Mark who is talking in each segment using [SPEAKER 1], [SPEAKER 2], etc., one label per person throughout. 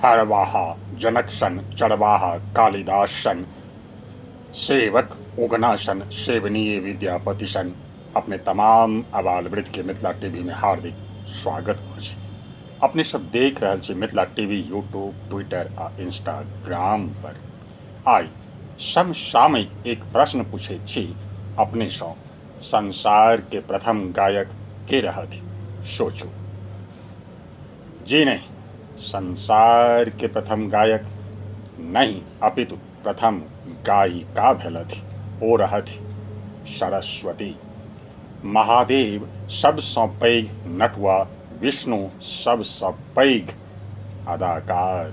[SPEAKER 1] हरवाहा जनक सन, चरवाहा कालिदास सन, सेवक उगना सन, सेवनीय विद्यापति सन अपने तमाम आबाल वृद्ध के मिथिला टीवी में हार्दिक स्वागत अछि। अपने सब देख रहल छी मिथिला टीवी यूट्यूब, ट्विटर आ इंस्टाग्राम पर। आइ समसामयिक एक प्रश्न पूछैत छी अपने सँ, संसार के प्रथम गायक के रहथि? सोचू। जी नहीं, संसार के प्रथम गायक नहीं अपितु प्रथम गायिका भेलथि, ओ रहथि सरस्वती। महादेव सबसँ पैघ नटुआ, विष्णु सबसँ पैघ अदाकार,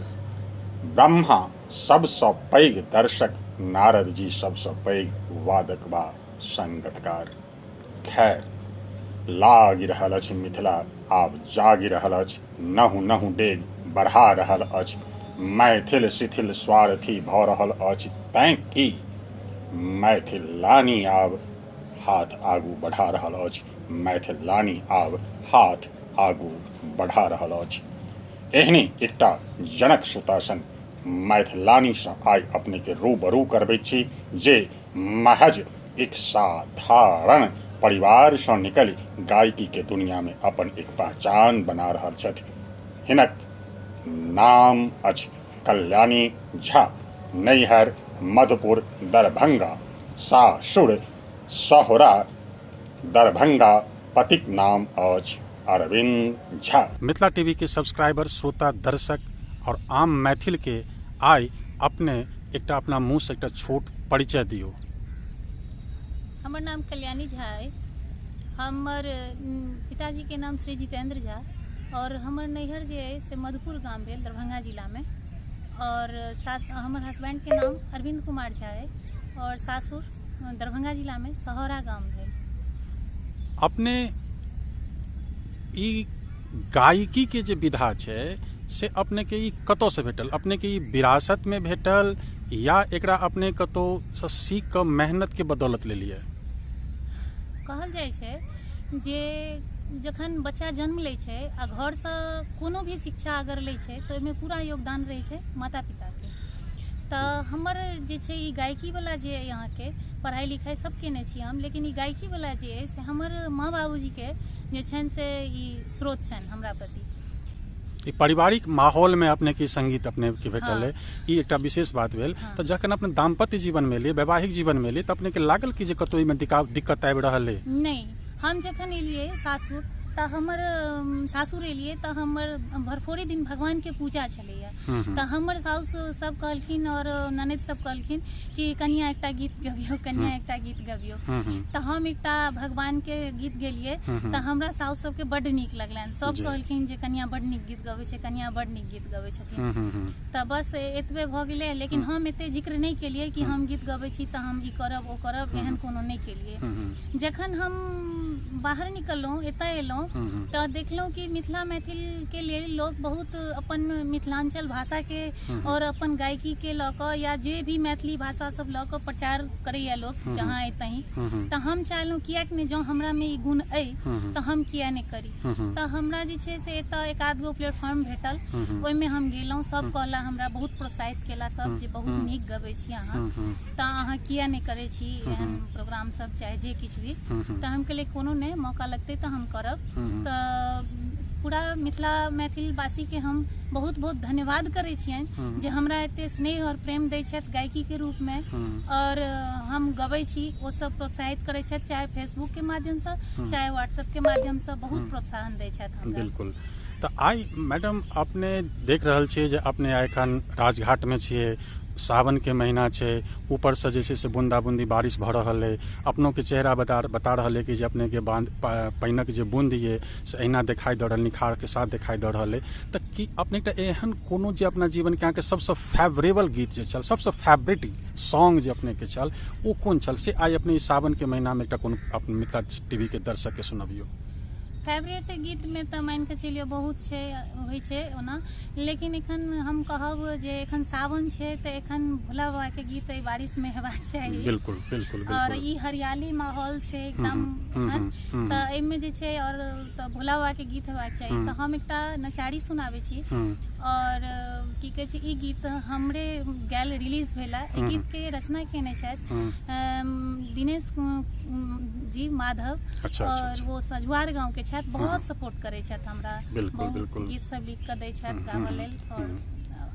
[SPEAKER 1] ब्रह्मा सबसँ पैघ दर्शक, नारद जी सबसँ पैघ वादक वा संगतकार। खैर, लागि रहल अछि मिथिला आब जागि रहल अछि, नहु नहु डेग बढ़ा रहल अछि, मैथिल शिथिल स्वार्थी भऽ रहल अछि तैं की मैथिलानी आब हाथ आगू बढ़ा रहल अछि, मैथिलानी आब हाथ आगू बढ़ा रहल अछि। एहने एकटा जनक सुतासन मैथिलानीसँ आइ अपनेके रूबरू करबैत छी जे महज एक साधारण परिवारसँ निकलि गायकीके दुनियामे अपन एक पहचान बना रहल छथि। हिनक नाम अछि कल्याणी झा, नैहर मधुपुर दरभंगा, सासुर सहोरा दरभंगा, पतिक नाम अछि अरविंद झा।
[SPEAKER 2] मिथिला टीवी के सब्सक्राइबर, श्रोता, दर्शक और आम मैथिल के आइ अपने एकटा अपना मुँह से एकटा छोट परिचय दियौ।
[SPEAKER 3] हमर नाम कल्याणी झा अइ। हमर पिताजीके नाम श्री जितेंद्र झा और हमर नैहर जे अइ से मधुपुर गाम भेल दरभंगा जिलामे और सास हमर हसबैंडके नाम अरविंद कुमार झा अइ और सासुर दरभंगा जिलामे सहौरा गाम भेल।
[SPEAKER 2] अपने ई गायकी के जे विधा छै से अपने के ई कतऽ से भेटल? अपने के ई विरासत में भेटल या एकरा अपने कतौ से सीख कऽ मेहनत के बदौलत लेलियै?
[SPEAKER 3] कहल जाइ छै जे जखन बच्चा जन्म लै छै आ घरसँ कोनो भी शिक्षा अगर लै छै तऽ ओहिमे पूरा योगदान रहै छै माता पिताके। तऽ हमर जे छै ई गायकीवला जे अइ अहाँके पढ़ाइ लिखाइ सब केने छी हम, लेकिन ई गायकीवला जे अइ से हमर माँ बाबूजीके जे छनि से ई स्रोत छनि हमरा प्रति।
[SPEAKER 2] ई पारिवारिक माहौल में अपने के संगीत अपने के भेटल है, ई एकटा विशेष बात भेल। तऽ जखन अपने दाम्पत्य जीवन में एलियै, वैवाहिक जीवन में एलियै, तऽ अपने के लागल कि जे कतौ एहिमे दिक्कत आबि रहल है?
[SPEAKER 3] नहि, हम जखन एलियै सासुर तऽ हमर सासुर एलियै तऽ हमर भरफोरी दिन भगवान के पूजा छलैया। तऽ हमर साउस सब कहलखिन और ननैद सब कहलखिन कि कनिया एकटा गीत गबियौ, कनिया एकटा गीत गबियौ। तऽ हम एकटा भगवान के गीत गेलियै तऽ हमरा साउस सबके बड्ड नीक लगलनि। सब कहलखिन जे कनिया बड्ड नीक गीत गबै छै, कनिया बड्ड नीक गीत गबै छथिन। तऽ बस एतबे भऽ गेलै, लेकिन हम एते जिक्र नहि केलियै कि हम गीत गबै छी तऽ हम ई करब ओ करब, एहन कोनो नहि केलियै। जखन हम बाहर निकललहुँ, एतऽ एलहुँ तऽ देखलहुँ कि मिथिला मैथिलके लेल लोक बहुत अपन मिथिलांचल भाषाके और अपन गायकीके लऽ कऽ या जे भी मैथिली भाषा सब लऽ कऽ प्रचार करैया लोक जहाँ अइ तहीं। तऽ हम चाहलहुँ किएक नहि, जँ हमरामे ई गुण अइ तऽ हम किए नहि करी। तऽ हमरा जे छै से एतऽ एक आध गो प्लेटफॉर्म भेटल, ओहिमे हम गेलहुँ। सब कहला, हमरा बहुत प्रोत्साहित केला सब जे बहुत नीक गबै छी अहाँ, तऽ अहाँ किए नहि करै छी एहन प्रोग्राम सब चाहे जे किछु भी। तऽ हम कहलियै कोनो नहि, मौका लगतै तऽ हम करब। तऽ पूरा मिथिला मैथिल वासीके हम बहुत बहुत धन्यवाद करै छियनि जे हमरा एते स्नेह और प्रेम दै छथि गायकीके रूपमे और हम गबै छी, ओ सब प्रोत्साहित करै छथि, चाहे फेसबुकके माध्यमसँ चाहे व्हाट्सएपके माध्यमसँ बहुत प्रोत्साहन दै छथि हमरा।
[SPEAKER 2] बिल्कुल। तऽ आइ मैडम अपने देख रहल छियै जे अपने एखन राजघाटमे छियै, सावनके महीना छै, ऊपरसँ जे छै से बूंदा बूंदी बारिश भऽ रहल अइ, अपनोके चेहरा बता बता रहल अइ कि जे अपनेके बाँध पानिक जे बूंद ये से अहिना देखाइ दऽ रहल, निखारके साथ देखाइ दऽ रहल अइ। तऽ की अपने एकटा एहन कोनो जे अपना जीवनके अहाँके सबसँ फेवरेबल गीत जे छल, सबसँ फेवरेट सॉन्ग जे अपनेके छल ओ कोन छल, से आइ अपने ई सावनके महीनामे एकटा कोनो अपन मिथिला टीवीके दर्शकके सुनबियौ।
[SPEAKER 3] फेवरेट गीतमे तऽ मानि कऽ चलियौ बहुत छै, होइ छै ओना, लेकिन एखन हम कहब जे एखन सावन छै तऽ एखन भोला बाबाके गीत एहि बारिशमे हेबाक चाही।
[SPEAKER 2] बिल्कुल बिल्कुल।
[SPEAKER 3] आओर
[SPEAKER 2] बिल्कुल।
[SPEAKER 3] ई हरियाली माहौल छै एकदम एखन, तऽ एहिमे जे छै आओर तऽ भोला बाबाके गीत हेबाक चाही। तऽ हम एकटा नचारी सुनाबै छी। आओर की कहै छै, ई गीत हमरे गायल रिलीज भेला। एहि गीतके रचना केने छथि दिनेश जी माधव।
[SPEAKER 2] अच्छा अच्छा।
[SPEAKER 3] और
[SPEAKER 2] अच्छा।
[SPEAKER 3] वो सझुआर गाँव के छथि, बहुत सपोर्ट करै छथि हमरा।
[SPEAKER 2] बिल्कुल।
[SPEAKER 3] बहुत
[SPEAKER 2] बिल्कुल।
[SPEAKER 3] गीत सब लिख कऽ दै छथि गाबऽ लेल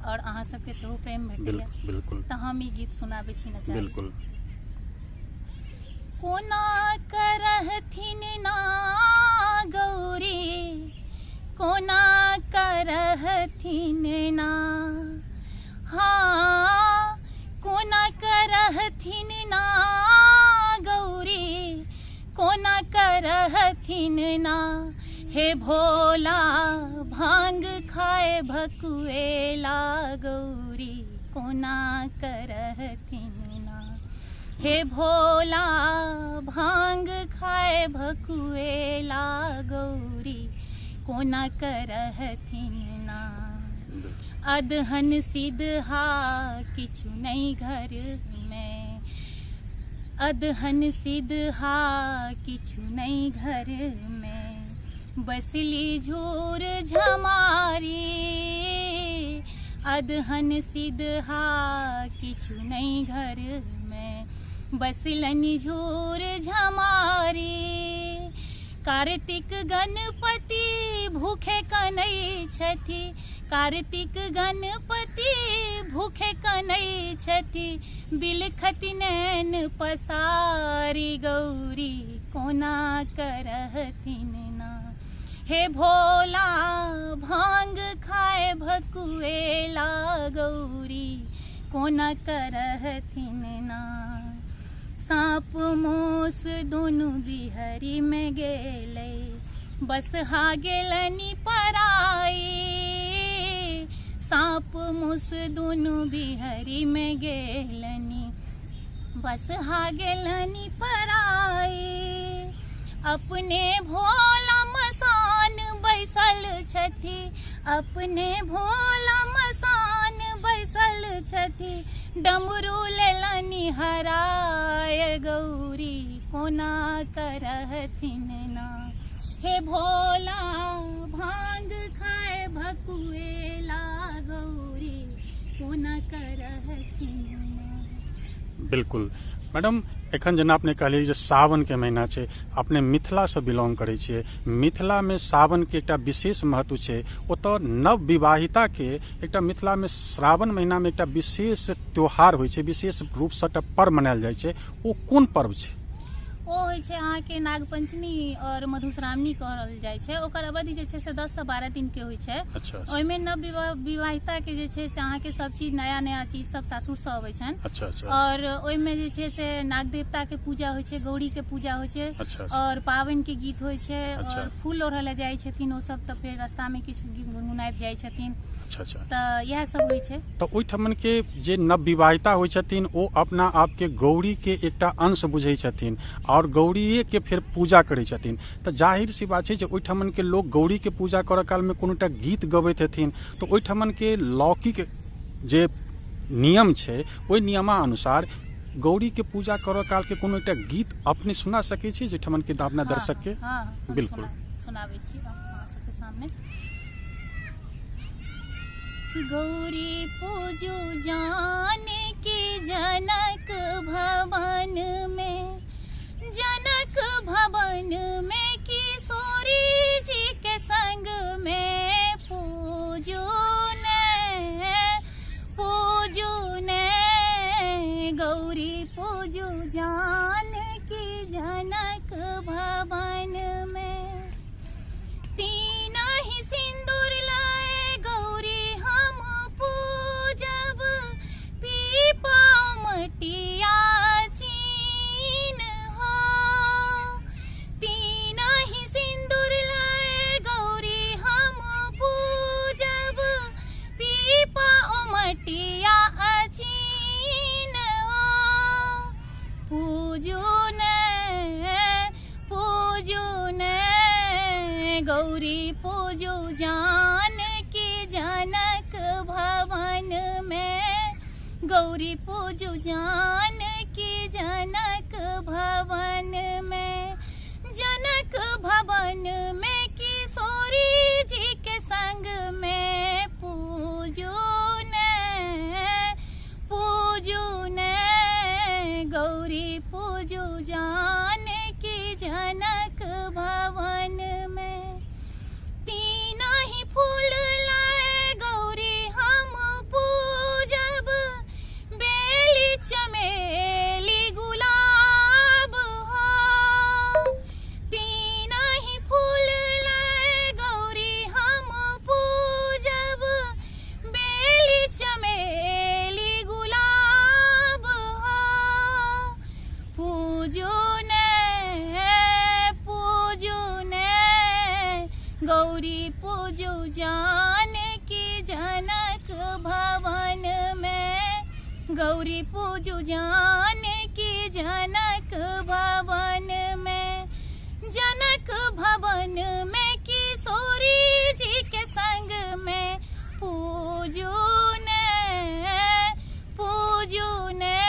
[SPEAKER 3] और अहाँ सबके सेहो प्रेम भेटैया।
[SPEAKER 2] बिल्कुल बिल्कुल।
[SPEAKER 3] तऽ हम ई गीत सुनाबै छी नचारी।
[SPEAKER 2] बिल्कुल।
[SPEAKER 3] कोना करहथिन ना गौरी, कोना करहथिन ना, हाँ कोना करहथिन ना गौरी, कोना करहथिन ना, हे भोला भांग खाए भकुएला गौरी, कोना करहथिन ना, हे भोला भांग खाए भकुएला गौरी, कोना करहथिन ना। अदहन सिदहा किछु नहीं घर में, अदहन सिदहा किछु नहीं घर में, बसली झूर झमारी, अदहन सिदहा किछु नहीं घर में, बसलनि झूर झमारी। कार्तिक गणपति भूखे कनै छथि, कार्तिक गणपति भूखे कनै छथि, बिलखति नैन पसारी गौरी, कोना करहथिन ना, हे भोला भांग खाए भकुएला गौरी, कोना करहथिन ना। साँप मूस दुनू बिहरी में गेलै, बस हा गेलनि पराई, साँप मूस दुनू बिहरी में गेलनि, बस हा गेलनि पराई। अपने भोला मसान बैसल छथि, अपने भोला मसान बैसल छथि, डमरू लेलनि हराय गौरी, कोना करहथिन ना, हे भोला भांग खाए भकुएला गौरी, कोना करहथिन ना।
[SPEAKER 2] बिल्कुल मैडम, एखन जेना अपने कहलियै जे सावनके महीना छै, अपने मिथिलासँ बिलोंग करै छियै, मिथिलामे सावनके एकटा विशेष महत्व छै। ओतऽ नव विवाहिताके एकटा मिथिलामे श्रावण महिनामे एकटा विशेष त्योहार होइ छै, विशेष रूपसँ एकटा पर्व मनायल जाइ छै, ओ कोन पर्व छै?
[SPEAKER 3] ओ होइ छै अहाँके नागपंचमी और मधुश्रावणी कहल जाइ छै। ओकर अवधि जे छै से 10 से 12 दिन के होइ छै।
[SPEAKER 2] अच्छा अच्छा।
[SPEAKER 3] ओहिमे नव विवाहिता के जे छै से अहाँके सब चीज नया नया चीज सब सासुर से अबै छनि।
[SPEAKER 2] अच्छा अच्छा।
[SPEAKER 3] और ओहिमे जे छै से नाग देवता के पूजा होइ छै, गौरी के पूजा होइ छै।
[SPEAKER 2] अच्छा अच्छा।
[SPEAKER 3] और पाबनि के गीत होइ छै।
[SPEAKER 2] अच्छा।
[SPEAKER 3] और फूल लोढ़ऽ लए जाइ छथिन ओ सब, तऽ फेर रास्ता में किछु गीत गुनगुनाइत जाइ छथिन।
[SPEAKER 2] अच्छा अच्छा।
[SPEAKER 3] तऽ इएह सब होइ छै।
[SPEAKER 2] तऽ ओहिठमन के जे नवविवाहिता होइ छथिन ओ अपना आपके गौरी के एकटा अंश बुझै छथिन आओर गौरिये के फेर पूजा करै छथिन। तऽ जाहिर सी बात छै जे ओहिठमन के लोक गौरी के पूजा करऽ काल मे कोनो टा गीत गबैत हेथिन, तऽ ओहिठमन के लौकिक जे नियम छै ओहि नियमानुसार गौरी के पूजा करऽ काल के कोनो एकटा गीत अपने सुना सकै छी जाहिठमन के अपना दर्शक के?
[SPEAKER 3] हँ, हम
[SPEAKER 2] बिल्कुल।
[SPEAKER 3] सुनाबै छी अहाँ सबके सामने। गौरी पूजू जान की जनक भवन में, जनक भवन में किशोरी जी के संग में, पूजू ने पूजू ने गौरी पूजू जान की जनक भवन में। तीन ही सिंदूर लाए गौरी हम पूजब, पीपा मटिया चीन हो। तीन में गौरी पूजू जानकी जनक भवन में गौरी पूजू जानकी जनक भवन में। जनक भवन में किशोरी जी के संग में पूजू ने, पूजू ने गौरी पूजू जानकी जनक भवन में। तीन ही फूल लाए गौरी हम पूजब, बेली चमेली गुलाब हो। तीन ही फूल लाए गौरी हम पूजब, बेली चमेली गुलाब हो। पूजू ने, पूजू ने गौरी पूजू जानकी जनक भवन में, गौरी पूजू जानकी जनक भवन में। जनक भवन में किशोरी जी के संग में पूजू ने, पूजू ने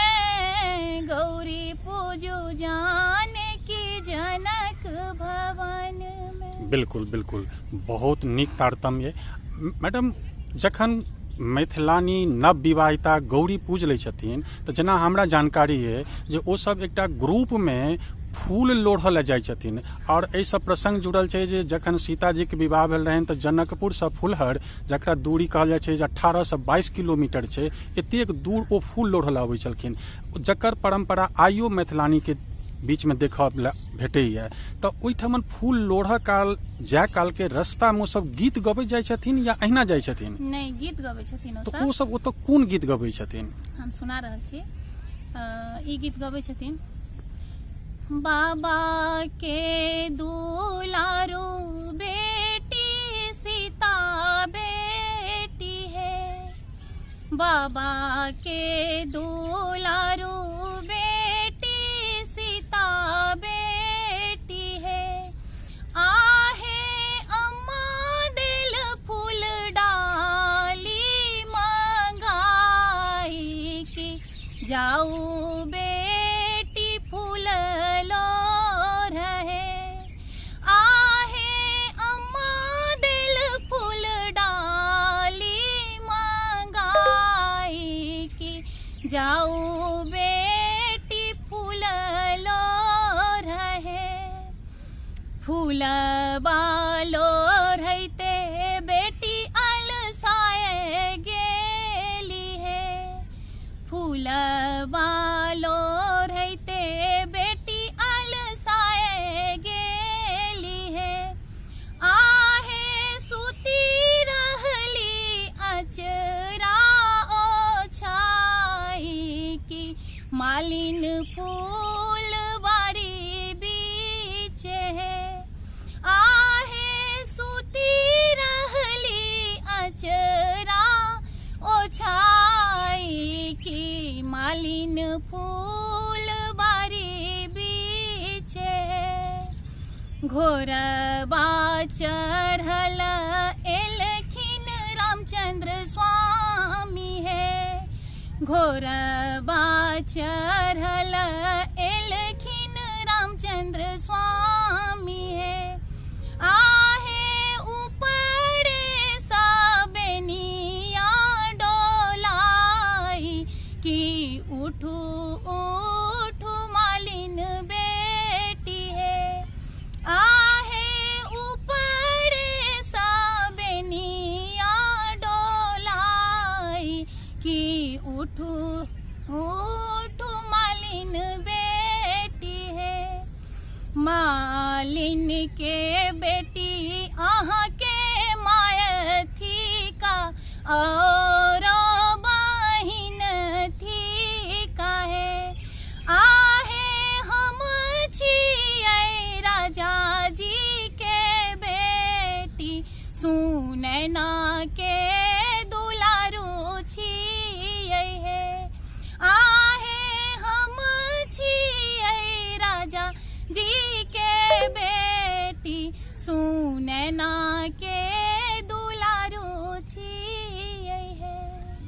[SPEAKER 3] गौरी पूजू जानकी जनक भवन में।
[SPEAKER 2] बिल्कुल बिल्कुल, बहुत नीक तारतम्य। मैडम, जखन मैथिलानी नव विवाहिता गौरी पूज लै छथिन तऽ जेना हमरा जानकारी अइ जे ओ सब एकटा ग्रुपमे फूल लोढ़ऽ लए जाइ छथिन, आओर एहिसँ प्रसङ्ग जुड़ल छै जे जखन सीताजीके विवाह भेल रहनि तऽ जनकपुरसँ फुलहर, जकरा दूरी कहल जाइ छै जे 18सँ 22 किलोमीटर छै, एतेक दूर ओ फूल लोढ़ऽ लए अबै छलखिन, जकर परम्परा आइयो मैथिलानीके बीचमे देखऽ लए भेटैए। तऽ ओहिठमन फूल लोढ़ऽ काल जाय कालके रस्तामे ओ सब गीत गबैत जाइ छथिन या अहिना जाइ छथिन?
[SPEAKER 3] नहि, गीत गबै छथिन ओ
[SPEAKER 2] तऽ
[SPEAKER 3] सब।
[SPEAKER 2] ओ सब ओतऽ कोन गीत गबै छथिन?
[SPEAKER 3] हम सुना रहल छी। ई गीत गबै छथिन, बाबा के दुलारू बेटी सीता बेटी है, बाबा के दुलारू बेटी सीता बेटी है। आहे अम्मा दिल फूल डाली मंगाई की, जाऊ बेटी फूल लो रहे। आहे अम्मा दिल फूल डाली मंगाई की, जाऊ बेटी फूल लो रहे। फूल बालो रहते बेटी अलसाए गेली है, फूल बालो रहते बेटी अलसाए गेली है। आहे सूती रहली अचरा ओछाई की, मालिन फूल बारी बीच है। आहे सूती रहली अचरा ओछाई की, मालिन फूल बारी बीच है। घोरबा चढ़ल एलखिन रामचंद्र स्वामी है, घोरबा चढ़ल एलखिन रामचंद्र स्वामी है। आहे ऊपरे सबेनिया डोलाई की, उठू उठू मालिन बेटी है। आहे ऊपरे सबेनिया डोलाई की, उठू उठू मालिन बेटी है। मालिन के बेटी अहाँ के माय थीका, और बहिन थीका है। आहे हम छियै राजा जी के बेटी, सुनैना के दुलारू छियै हे। आहे हम छियै राजा जी के बेटी, सुनैना के दुलारू छियै हे।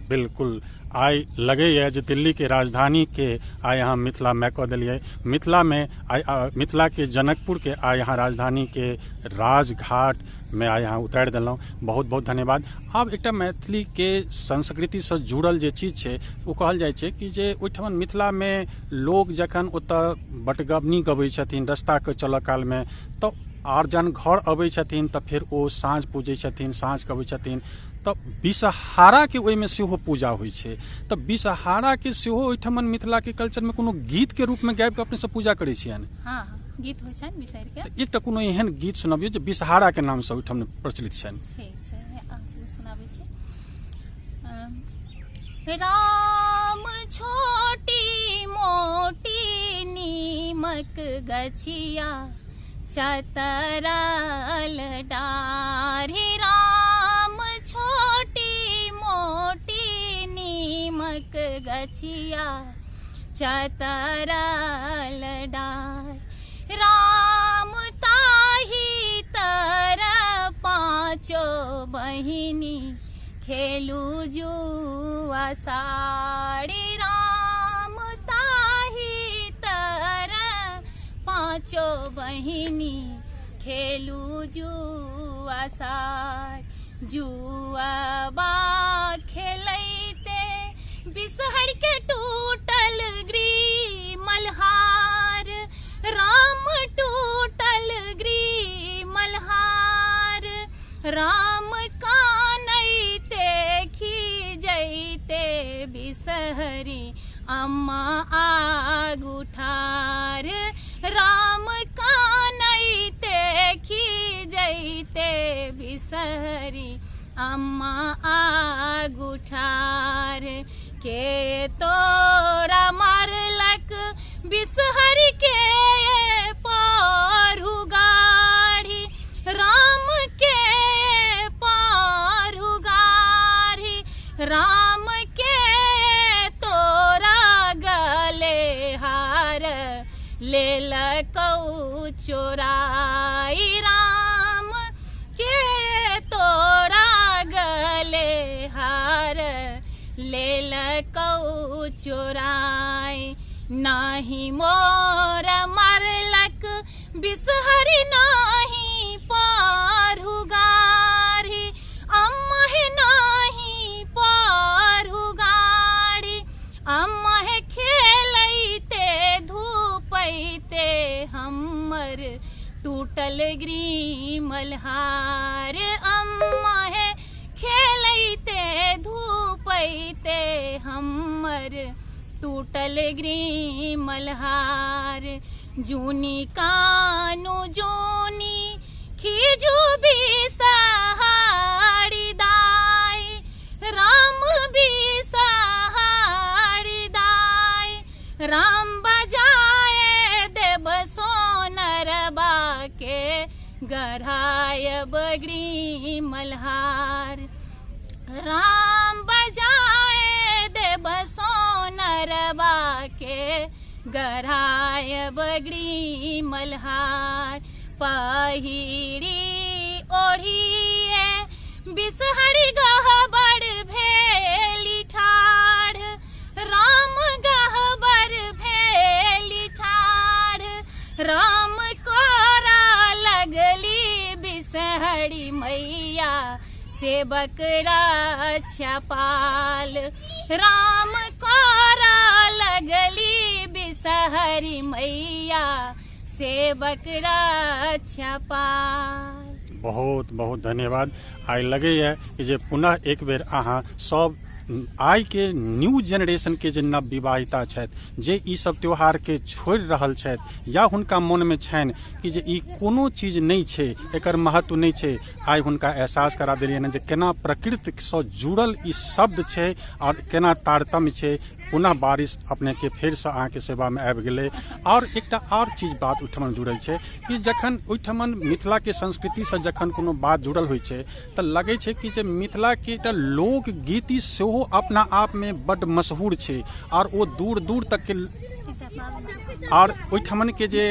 [SPEAKER 2] बिल्कुल, आइ लगैए जे दिल्लीके राजधानीके आइ अहाँ मिथिलामय कऽ देलियै। मिथिलामे आइ मिथिलाके जनकपुरके आइ अहाँ राजधानीके राजघाटमे आइ अहाँ उतारि देलहुँ। बहुत बहुत धन्यवाद। आब एकटा मैथिलीके संस्कृतिसँ जुड़ल जे चीज छै ओ कहल जाइ छै कि जे ओहिठाम मिथिलामे लोक जखन ओतऽ बटगबनी गबै छथिन रस्ताके चलऽ कालमे, तऽ आर जहन घर अबै छथिन तऽ फेर ओ साँझ पूजै छथिन, साँझ अबै छथिन तऽ विषहाराके ओहिमे सेहो पूजा होइ छै। तऽ विषहाराके सेहो ओहिठमन मिथिलाके कल्चरमे कोनो गीतके रूपमे गाबि कऽ अपने सब पूजा करै छियनि?
[SPEAKER 3] हँ हँ, गीत होइ छनि बिसहरिके।
[SPEAKER 2] तऽ एकटा कोनो एहन गीत सुनबियौ जे विषहाराके नामसँ ओहिठाम प्रचलित छनि।
[SPEAKER 3] ठीक छै, अहाँ सबके सुनाबै छी। राम छोटी मोटी नीमक गछिया चतरल डारी, राम छोटी मोटी नीमक गछिया चतरल डार, राम ताही तर पाँचो बहिनी खेलू जुआ साड़ी, राम ताही तर पाँचो बहिनी खेलू जुआ साड़, जुआबा खेलैते बिसहर के टूटल ग्री मल्हार, राम टूटल ग्री मल्हार, राम कानैते खीजैते बिसहरी अम्मा आगू ठार, राम कानैते खीजैते बिसहरी अम्मा आगू ठार, के तोरा मारलक बिसहरी के पारू गाढ़ी, राम के पारू गाढ़ी, राम के तोरा गले हार लेलकौ चोराई, राम के तोरा गले हार लेलकौ चोराई, नाही मोर मारलक बिसहरी नाही पारू गाढ़ी, अम्मा हे नाही पारू गाढ़ी, अम्मा हे खेलैते धूपैते हमर टूटल ग्री मल्हार, अम्मा हे खेलैते धूपैते हमर टूटल ग्री मल्हार, जूनी कानू जूनी खीजू बिसहारी दाई, राम बिसहारी दाई, राम बजाए देब सोनरबा के गढ़ाय बगड़ी मल्हार, राम बजाए देब सोनरबा के गढ़ाय बगड़ी मल्हार, पहिरी ओढ़िए बिसहरी गहबर भेली ठाढ़, राम गहबर भेली ठाढ़, राम कोरा लगली बिसहरी मैया सेवक रक्षा पाल, राम कोरा लगली बिसहरी मैया सेवक रक्षा पाल।
[SPEAKER 2] बहुत बहुत धन्यवाद। आइ लगैए कि जे पुनः एक बेर अहाँ सब आइके न्यू जेनरेशनके जे नव विवाहिता छथि, जे ई सब त्योहारके छोड़ि रहल छथि या हुनका मोनमे छनि कि जे ई कोनो चीज नहि छै, एकर महत्व नहि छै, आइ हुनका एहसास करा देलियनि जे केना प्रकृतिसँ जुड़ल ई शब्द छै आओर केना तारतम्य छै। पुनः बारिश अपनेके फेरसँ अहाँके सेवामे आबि गेलै। आओर एकटा आओर चीज बात ओहिठमन जुड़ल छै कि जखन ओहिठमन मिथिलाके संस्कृतिसँ जखन कोनो बात जुड़ल होइ छै तऽ लगै छै कि जे मिथिलाके एकटा लोकगीति सेहो अपना आपमे बड्ड मशहूर छै आओर ओ दूर दूर तकके आओर ओहिठमनके जे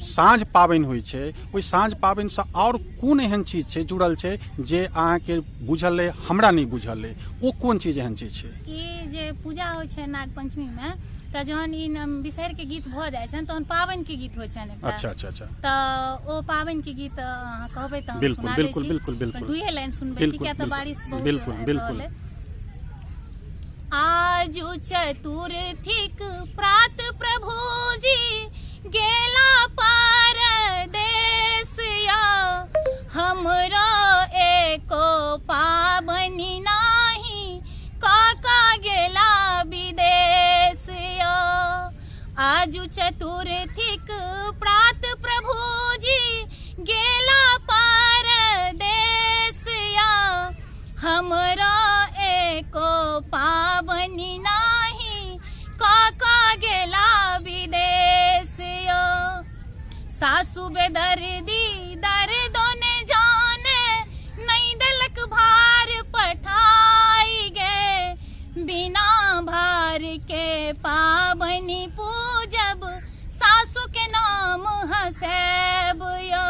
[SPEAKER 2] साँझ पाबनि होइ छै, ओहि साँझ पाबनिसँ आओर कोन एहन चीज छै जुड़ल छै जे अहाँके बुझल अइ, हमरा नहि बुझल अइ, ओ कोन चीज एहन चीज छै?
[SPEAKER 3] ई जे पूजा होइ छै नाग पंचमीमे, तऽ जहन ई बिसहरिके गीत भऽ जाइ छनि तहन पाबनिके गीत होइ छनि एकटा।
[SPEAKER 2] अच्छा अच्छा अच्छा।
[SPEAKER 3] तऽ ओ पाबनिके गीत अहाँ कहबै तऽ हम
[SPEAKER 2] बिल्कुल,
[SPEAKER 3] सुना दै
[SPEAKER 2] बिल्कुल,
[SPEAKER 3] छी।
[SPEAKER 2] बिल्कुल, बिल्कुल।
[SPEAKER 3] दुइए लाइन सुनबै छी,
[SPEAKER 2] बिल्कुल,
[SPEAKER 3] किया तऽ
[SPEAKER 2] बिल्कुल,
[SPEAKER 3] बारिश बहुत
[SPEAKER 2] बिल्कुल,
[SPEAKER 3] आबि
[SPEAKER 2] बिल्कुल।
[SPEAKER 3] रहल अइ। आजु चतुर्थिक प्रात प्रभुजी गेला परदेसिया, हमरो एको पाबनि नाही काका गेला विदेसिया। आजु चतुर्थिक प्रात प्रभुजी गेला परदेसिया, हमरो एको पाबनि नाही काका गेला विदेसिया। सासु बेदर्दी दर्दो ने जाने, नहीं देलक भार पठाई गे, बिना भार के पाबनि पूजब सासु के नाम हसेब यो।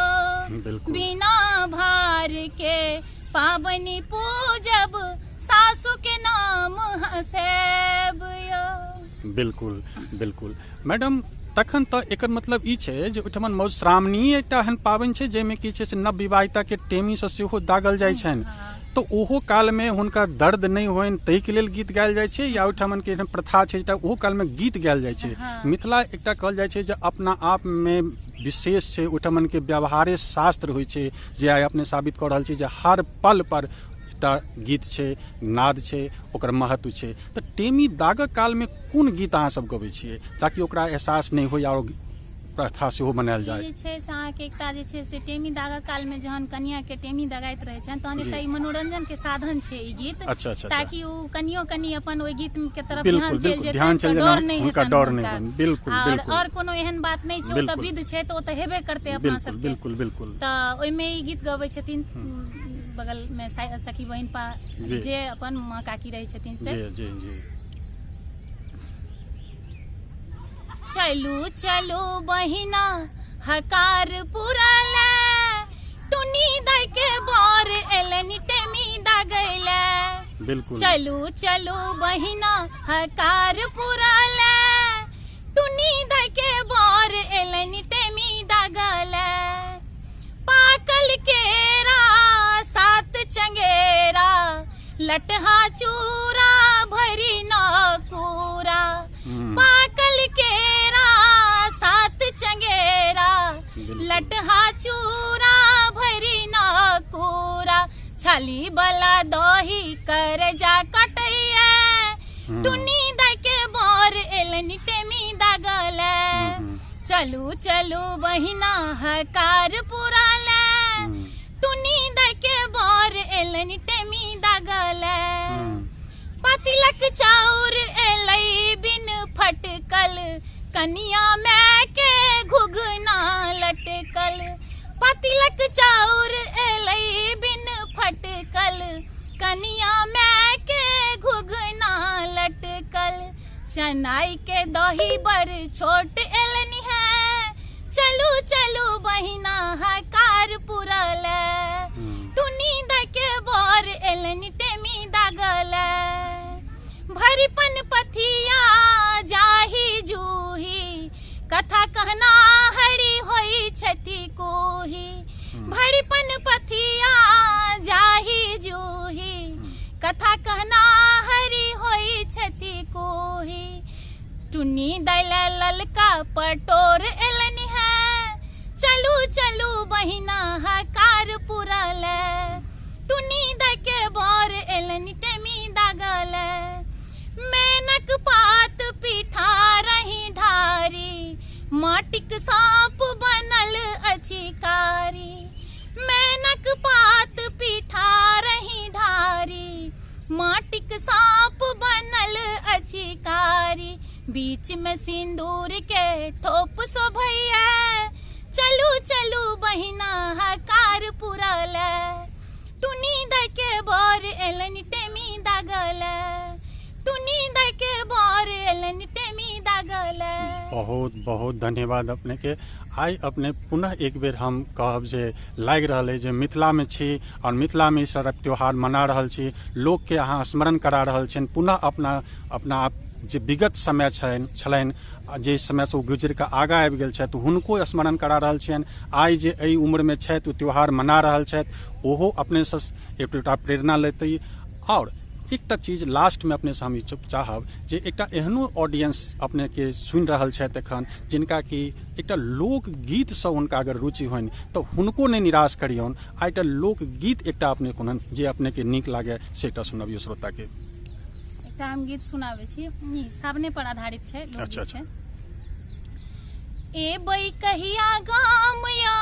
[SPEAKER 2] बिल्कुल।
[SPEAKER 3] बिना भार के पाबनि पूजब सासु के नाम हसेब यो।
[SPEAKER 2] बिल्कुल बिल्कुल मैडम, तखन तऽ एकर मतलब ई छै जे ओहिठमन मधुश्रावणी एकटा एहन पाबनि छै जाहिमे की छै से नव विवाहिताके टेमीसँ सेहो दागल जाइ छनि, तऽ ओहो कालमे हुनका दर्द नहि होइन ताहिके लेल गीत गायल जाइ छै, या ओहिठमनके एहन प्रथा छै एकटा ओहो कालमे गीत गायल जाइ छै? मिथिला एकटा कहल जाइ छै जे अपना आपमे विशेष छै, ओहिठमनके व्यवहारे शास्त्र होइ छै, जे आइ अपने साबित कऽ रहल छी जे हर पल पर एकटा गीत छै, नाद छै, ओकर महत्व छै। तऽ टेमी दागक कालमे कोन गीत अहाँ सब गबै छियै ताकि ओकरा एहसास नहि होइ आओर प्रथा सेहो मनायल
[SPEAKER 3] ई
[SPEAKER 2] जाय?
[SPEAKER 3] जे छै से अहाँके एकटा जे छै से टेमी दागक कालमे जहन कनियाके टेमी दगाइत रहै छनि तहन एकटा ई मनोरंजन के साधन छै ई गीत,
[SPEAKER 2] अच्छा, अच्छा,
[SPEAKER 3] ताकि ओ कनियो कनि अपन ओहि गीत के तरफ
[SPEAKER 2] बिल्कुल,
[SPEAKER 3] ध्यान चलि
[SPEAKER 2] बिल्कुल,
[SPEAKER 3] जेतनि
[SPEAKER 2] ध्यान
[SPEAKER 3] तऽ
[SPEAKER 2] चलि
[SPEAKER 3] डर
[SPEAKER 2] जेतनि,
[SPEAKER 3] नहि
[SPEAKER 2] हुनका
[SPEAKER 3] हेतनि
[SPEAKER 2] डर नहि
[SPEAKER 3] हुनका।
[SPEAKER 2] होनि। बिल्कुल,
[SPEAKER 3] आओर
[SPEAKER 2] बिल्कुल।
[SPEAKER 3] आओर कोनो एहन बात नहि छै, ओ तऽ
[SPEAKER 2] बिल्कुल।
[SPEAKER 3] विध छै तऽ ओ तऽ हेबे करतै अपना
[SPEAKER 2] बिल्कुल
[SPEAKER 3] सबके।
[SPEAKER 2] बिल्कुल बिल्कुल।
[SPEAKER 3] तऽ ओहिमे ई गीत गबै छथिन बगल मे सखी बहिनपा जे अपन माँ काकी रहै छथिन से।
[SPEAKER 2] जी जी जी।
[SPEAKER 3] चलू चलू बहिना हकार पुरले, टुनी दाई के बोर एलनि टेमी दागैले।
[SPEAKER 2] बिल्कुल।
[SPEAKER 3] चलू चलू बहिना हकार पुरले, टुनी दाई के बोर एलनि टेमी दागले। पाकल केरा सात चंगेरा, लटहा चूरा भरी नकूरा। पाकल केरा सात चंगेरा, लटहा चूरा भरी नकूरा। छाली वाला दही कर जा कटैया, टुनी दाई के बोर एलनि टेमी दागले। चलू चलू बहिना हकार पुराले, टुनी दाई के बोर एलनि टेमी दागले। पातिलक चाउर एलै बिन फटकल, कनिया मैं के घुघना लटकल। पातिलक चाउर एलै बिन फटकल, कनिया मैं के घुघना लटकल। चनाई के दही बड़ छोट एलनि है, चलू चलू बहिना हकार पुरले। टुनी दाई के बोर एलनि टेमी दागले। भरिपन पथिया जाही जूही, कथा कहना हरि होई छथि कोही। भरिपन पथिया जाही जूही, कथा कहना हरि होई छथि कोही। टुनी दाई ललका पटोर एलनि है, चलू चलू बहिना हकार पुरले। टुनी दाई के बोर एलनि टेमी दागले। मेनक पात पीठा रही ढारी, माटिक साँप बनल अछि कारी। मेनक पात पीठा रही ढारी, माटिक साँप बनल अछि कारी। बीच में सिंदूर के ठोप शोभैया, चलू चलू बहिना हकार पुरले। टुनी दाई के बोर एलनि टेमी दागले। टुनी दाई के बोर एलनि टेमी दागले।
[SPEAKER 2] बहुत बहुत धन्यवाद अपनेके। आइ अपने पुनः एक बेर हम कहब जे लागि रहल अइ जे मिथिलामे छी आओर मिथिलामे ई सारा त्यौहार मना रहल छी, लोकके अहाँ स्मरण करा रहल छियनि पुनः अपना अपना आप जे विगत समय छनि छलनि, जे समयसँ ओ गुजरि कऽ आगाँ आबि गेल छथि हुनको स्मरण करा रहल छियनि। आइ जे एहि उम्रमे छथि ओ त्यौहार मना रहल छथि, ओहो अपनेसँ एकटा प्रेरणा लेतै। आओर एकटा चीज लास्टमे अपनेसँ हम ई चाहब जे एकटा एहनो ऑडियंस अपनेके सुनि रहल छथि एखन, जिनका कि एकटा लोकगीतसँ हुनका अगर रुचि होइन तऽ हुनको नहि निराश करियौन। आ एकटा लोकगीत एकटा अपने कोनो जे अपनेके नीक लागय से एकटा सुनबियौ श्रोताके।
[SPEAKER 3] एकटा हम गीत सुनाबै छी, ई सावने पर आधारित छै लोकगीत।
[SPEAKER 2] अच्छा।
[SPEAKER 3] छै। एबै कहिया गाम या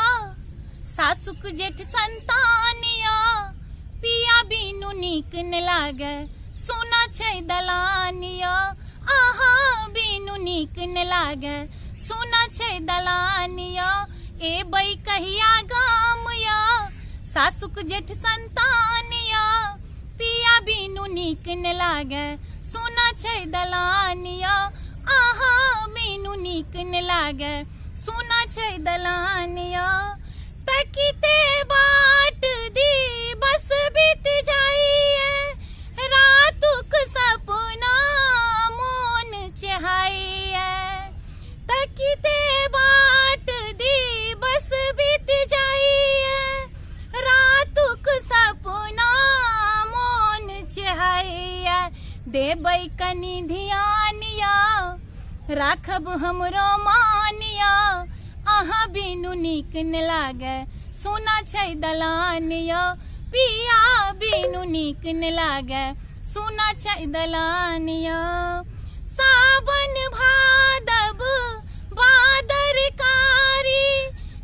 [SPEAKER 3] सासुक जेठ संतान या, पिया बिनु नीक न लागे सोना छै दलान या, आहा बिनु नीक न लागे सोना छै दलान या, एबै कहिया गाम या सासुक जेठ संतान या, पिया बिनु नीक न लागे सोना छै दलान या, आहा बिनु नीक न लागे सोना छै दलान या, तकिते बाट दी बस बीत जाइए, रातुक सपना मोन चेहाइए, तकिते बाट दी बस बीत जाइए, रातुक सपना मोन चेहाइए, देबै कनि ध्यान या राखब हमरो मान या, अहाँ बिनु नीक न लागे सोना छै दलान या, पिया बिनु नीक न लागे सोना छै दलान या, सावन भादब बादर कारी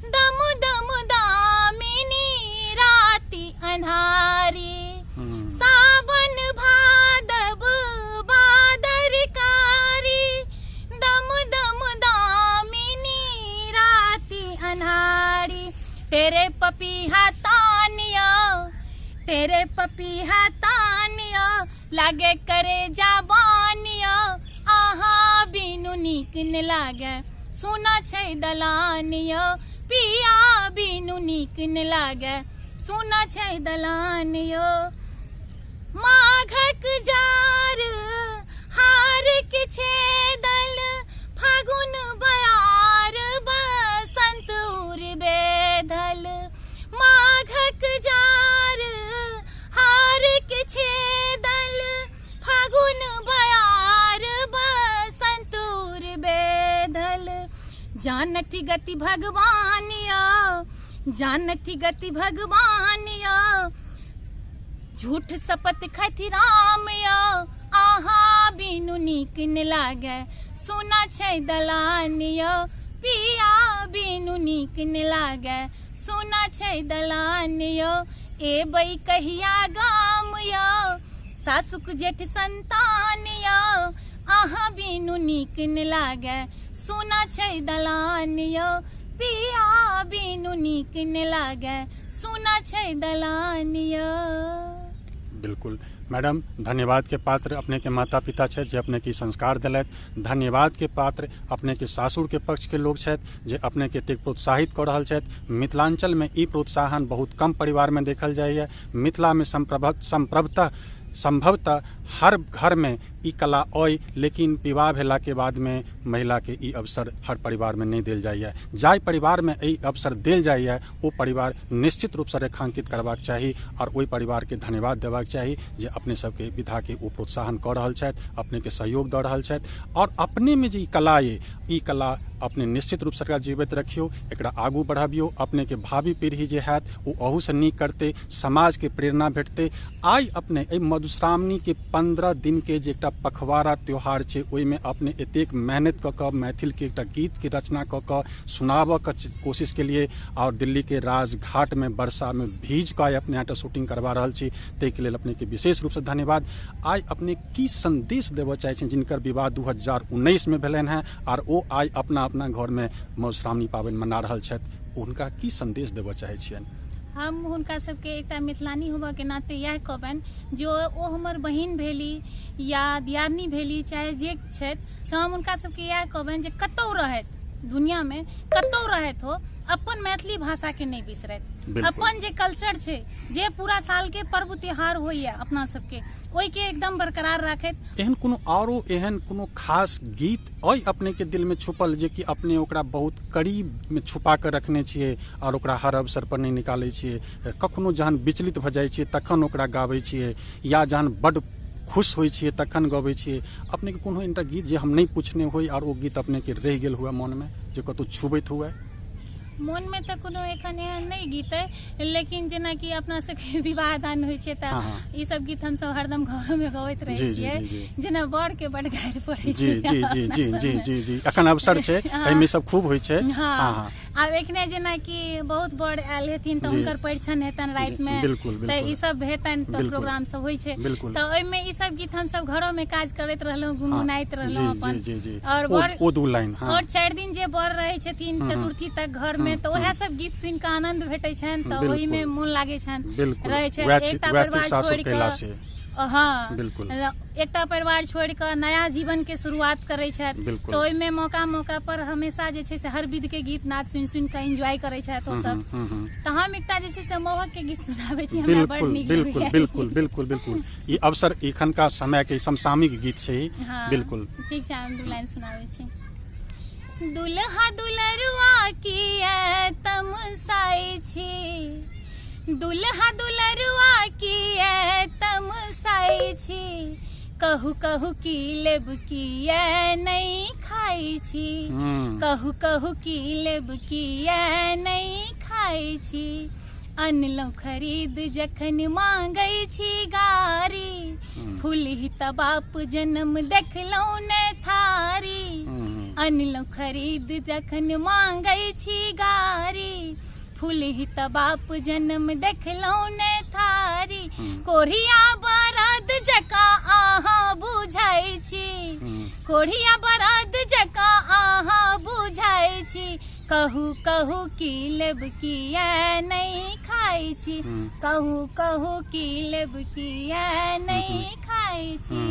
[SPEAKER 3] दम दम दामिनी राति अन्हारी, सावन भादब बादर कारी दम दम दामिनी राति अन्हारी, तेरे पपीहा तानिया तेरे पपीहा तानिया लागे करे जाबानिया, आहा बिनु नीक न लागे सोना छै दलानिया, पिया बिनु नीक न लागे सोना छै दलानिया, माघक जार हार के छेदल फागुन बयार बसंत उर बेधल, माघक जार हार के छेदल फागुन बयार बसंत उर बेधल, जानथि गति भगवान या जानथि गति भगवान या, झूठ शपथ खथि राम या, आहा बिनु नीक न लागे सोना छै दलान या, पिया बिनु नीक न लागे सोना छै दलान या, एबै कहिया गाम या सासुक जेठ संतान या, आहा बिनु नीक न लागे सोना छै दलान या, पिया बिनु नीक न लागे सोना छै दलान यौ।
[SPEAKER 2] बिल्कुल मैडम, धन्यवाद के पात्र अपने के माता पिता छथि जे अपने के संस्कार देलथि। धन्यवाद के पात्र अपने के सासुर के पक्ष के लोग छथि जे अपने के एतेक प्रोत्साहित कऽ रहल छथि। मिथिलांचल में ई प्रोत्साहन बहुत कम परिवार में देखल जाइए। मिथिला में संभवतः हर घर में ई कला अइ, लेकिन विवाह भेला के बाद में महिला के ई अवसर हर परिवार में नहि देल जाइए। जाहि परिवार में ई अवसर देल जाइए ओ परिवार निश्चित रूपसँ रेखांकित करबाक चाही आओर ओहि परिवारके धन्यवाद देबाक चाही जे अपने सबके विधाके ओ प्रोत्साहन कऽ रहल छथि, अपनेके सहयोग दऽ रहल छथि। आओर अपनेमे जे ई कला अइ, ई कला अपने निश्चित रूपसँ एकरा जीवैत रखियौ, एकरा आगू बढ़बियौ। अपनेके भावी पीढ़ी जे हैत ओ अहूसँ नीक करतै, समाजके प्रेरणा भेटतै। आइ अपने एहि मधुश्रावणीके 15 दिनके जे एकटा पखवाड़ा त्यौहार छै ओहिमे अपने एतेक मेहनत कऽ कऽ मैथिलके एकटा गीतके रचना कऽ कऽ सुनाबऽके कोशिश केलिए आओर दिल्लीके राजघाटमे वर्षामे भीज कऽ आइ अपने यहाँ शूटिंग करबा रहल छी, ताहिके लेल अपनेके विशेष रूपसँ धन्यवाद। आइ अपने की संदेश देबऽ चाहै छी जिनकर विवाह 2019मे भेलनि हेँ आओर ओ आइ अपना अपना घरमे मधुश्रावणी पाबनि मना रहल छथि, हुनका की संदेश देबऽ चाहै छियनि?
[SPEAKER 3] हम हुनका सबके एकटा मिथिलानी होबऽके नाते इएह कहबनि जे ओ हमर बहिन भेली या दियादनी भेली चाहे जे छथि, से हम हुनका सबके इएह कहबनि जे कतहु रहथि, दुनियामे कतहु रहथि हो, अपन मैथिली भाषाके नहि बिसरथि। अपन जे कल्चर छै, जे पूरा सालके पर्व त्योहार होइए अपना सबके, ओहिके एकदम बरकरार राखथि।
[SPEAKER 2] एहन कोनो आरो एहन कोनो खास गीत अइ अपनेके दिलमे छुपल जे कि अपने ओकरा बहुत करीबमे छुपा कऽ रखने छियै आओर ओकरा हर अवसर पर नहि निकालै छियै, कखनो जहन विचलित भऽ जाइ छियै तखन ओकरा गाबै छियै, या जहन बड्ड खुश होइ छियै तखन गबै छियै? अपनेके कोनो एकटा गीत जे हम नहि पुछने होइ आओर ओ गीत अपनेके रहि गेल हुए मोनमे, जे कतहु छुबैत हुए?
[SPEAKER 3] मोनमे तऽ कोनो एखन एहन नहि गीत अइ, लेकिन जेनाकि अपना सबके विवाह दान होइ छै तऽ ई सब गीत हमसब हरदम घरोमे गबैत रहै छियै। जेना बरके बड गारि पड़ै
[SPEAKER 2] छै। जी जी जी जी जी जी, एखन अवसर छै, एहिमे सब खूब होइ छै।
[SPEAKER 3] हँ, आब एखने जेनाकि बहुत बर आयल हेथिन तऽ हुनकर परिछन हेतनि रातिमे, तऽ ई सब हेतनि, तऽ प्रोग्राम सब होइ छै, तऽ ओहिमे ई सब गीत हमसब घरोमे काज करैत रहलहुँ, गुनगुनाइत रहलहुँ अपन।
[SPEAKER 2] और बर ओ दू लाइन।
[SPEAKER 3] और 4 दिन जे बर रहै छथिन चतुर्थी तक घर में, तऽ उएह सब गीत सुनि कऽ आनंद भेटै छनि, तऽ ओहि में मोन लागै छनि रहै छै। एकटा परिवार छोड़ि कऽ, हँ
[SPEAKER 2] बिल्कुल,
[SPEAKER 3] एकटा परिवार छोड़ि कऽ नया जीवन के शुरुआत करै छथि, तऽ ओहिमे मौका मौका पर हमेशा जे छै से हर विध के गीत नाद सुनि सुनि कऽ एंजॉय करै छथि ओ सब। तऽ हम एकटा जे छै से मौहक के गीत सुनाबै छी, हमरा बड़ नीक।
[SPEAKER 2] बिल्कुल बिल्कुल बिल्कुल बिल्कुल, ई अवसर एखनका समय के समसामयिक गीत छै। बिल्कुल
[SPEAKER 3] ठीक छै, हम दू लाइन सुनाबै छी। दुल्हा दुलरुआ किया तमसाइ छी, दुल्हा दुलरुआ किया तमसाइ छी, कहू कहू की लेब किया नहि खाइ छी, कहू कहू की लेब किया नहि खाइ छी, अनलहुँ खरीद जखन मांगै छी गारी, फूलही त बाप जन्म देखलहुँ ने थारी, अनलहुँ खरीद जखन मांगै छी गारी, फूलही त बाप जन्म देखलहुँ ने थारी, कोढ़िया बरद जकाँ अहाँ बुझै छी, कोढ़िया बरद जकाँ अहाँ बुझै छी, कहू कहू की लेब किया नहीं खाइ छी, कहू कहू की लेब किया नहीं खाइ छी,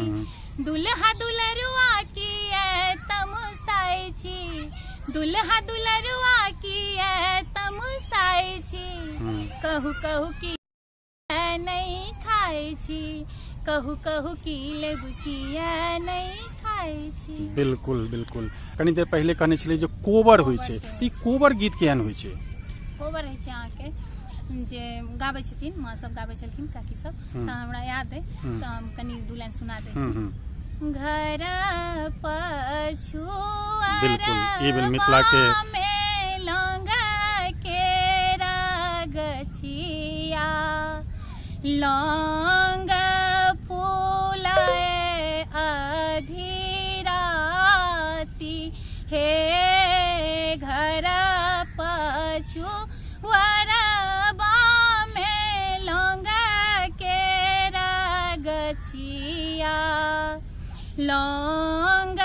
[SPEAKER 3] दुल्हा दुलरुआ किया तमसाइ छी, दुल्हा दुलरुआ किया तमसाइ छी, कहू कहू की नहीं खाइ छी, कहू कहू की लेब किया नहीं खाइ छी।
[SPEAKER 2] बिल्कुल बिल्कुल, कनी देर पहिले कहने छलियै जे कोबर होइ छै, तऽ ई कोबर गीत केहन होइ छै?
[SPEAKER 3] कोबर होइ छै अहाँके जे गाबै छथिन माँ सब, गाबै छलखिन काकी सब, तऽ हमरा याद अइ, तऽ हम कनी दू लाइन सुना दै छी। घर पछु
[SPEAKER 2] बिल्कुल, ई भेल मिथिला के
[SPEAKER 3] लौंग केरा गछिया, लौंग फूलाए आधी राती हे, घर पछु वरबा में लौंग केरा गछिया, लौंग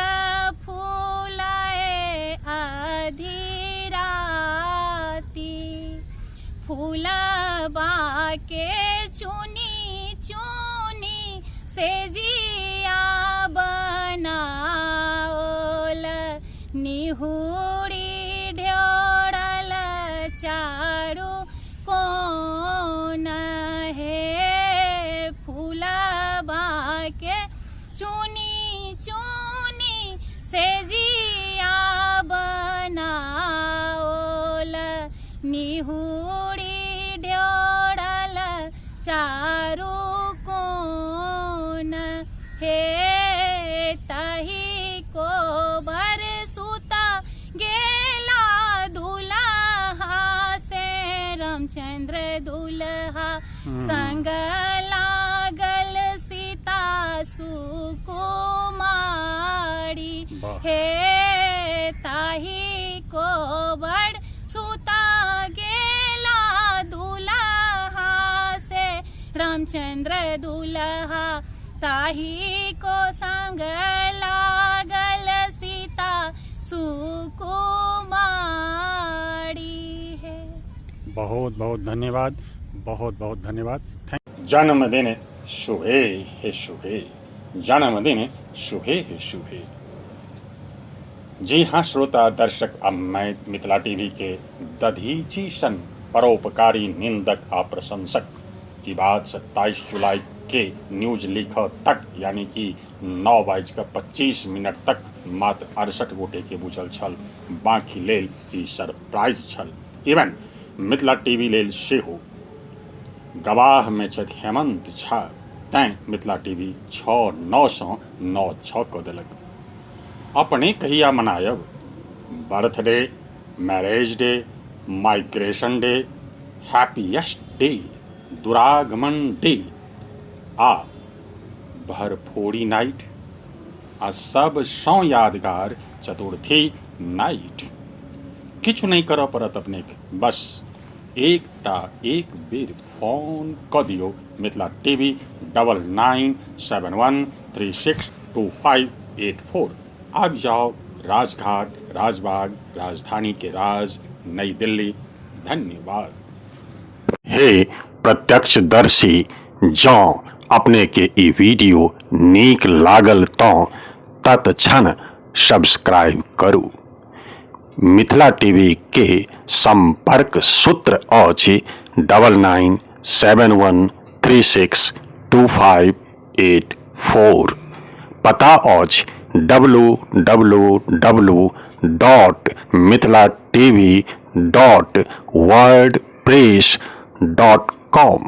[SPEAKER 3] फूलाए आधी राती, फूलबा के चुनी चुनी से जिया बनाओल, निहुरी ढोरल चारू कोन हे, फूलबा के चुनी चुनी से जिया बनाओल, निहुरी ढोरल चारू कोन हे, तही कोबर सुता गेला दुल्हा से रामचंद्र दुल्हा, संग लागल सीता सुकुमारी हे, ताही कोबर सुता गेला दुल्हा से रामचंद्र दुल्हा, ताही को संग लागल सीता सुकुमारी हे।
[SPEAKER 2] बहुत बहुत धन्यवाद, बहुत बहुत धन्यवाद। Thank
[SPEAKER 1] जन्मदिन शुभे हे शुभे, जन्मदिन शुभे हे शुभे। जी हाँ श्रोता दर्शक, अब मैं मिथिला टीवी के दधीची सन परोपकारी निंदक आ प्रशंसक की बात 27 जुलाई के न्यूज लिख तक यानी कि 9:25 तक मात्र 68 गोटे के बुझल छल, बाकी लेल ई सरप्राइज छल। इवन मिथिला टीवी लेल सेहो। गवाह में छथि हेमंत झा, तैं मिथिला टीवी 6-9 सँ 9-6 कऽ देलक। अपने कहिया मनायब birthday, marriage day, migration day, happiest day, दुरागमन डे आ भरफोड़ी नाइट आ सबसँ यादगार चतुर्थी नाइट। किछु नहि करऽ पड़त अपनेके, बस एकटा एक बेर फोन कऽ दियौ मिथिला टीवी 9971362584। आबि जाउ राजघाट, राजबाग, राजधानी के राज, नई दिल्ली। धन्यवाद। हे प्रत्यक्षदर्शी, जँ अपने के ई वीडियो नीक लागल तँ तत्क्षण सब्सक्राइब करू। मिथिला टीवी के संपर्क सूत्र अछि 9971362584। पता अछि W W W dot Mithila TV dot wordpress dot com.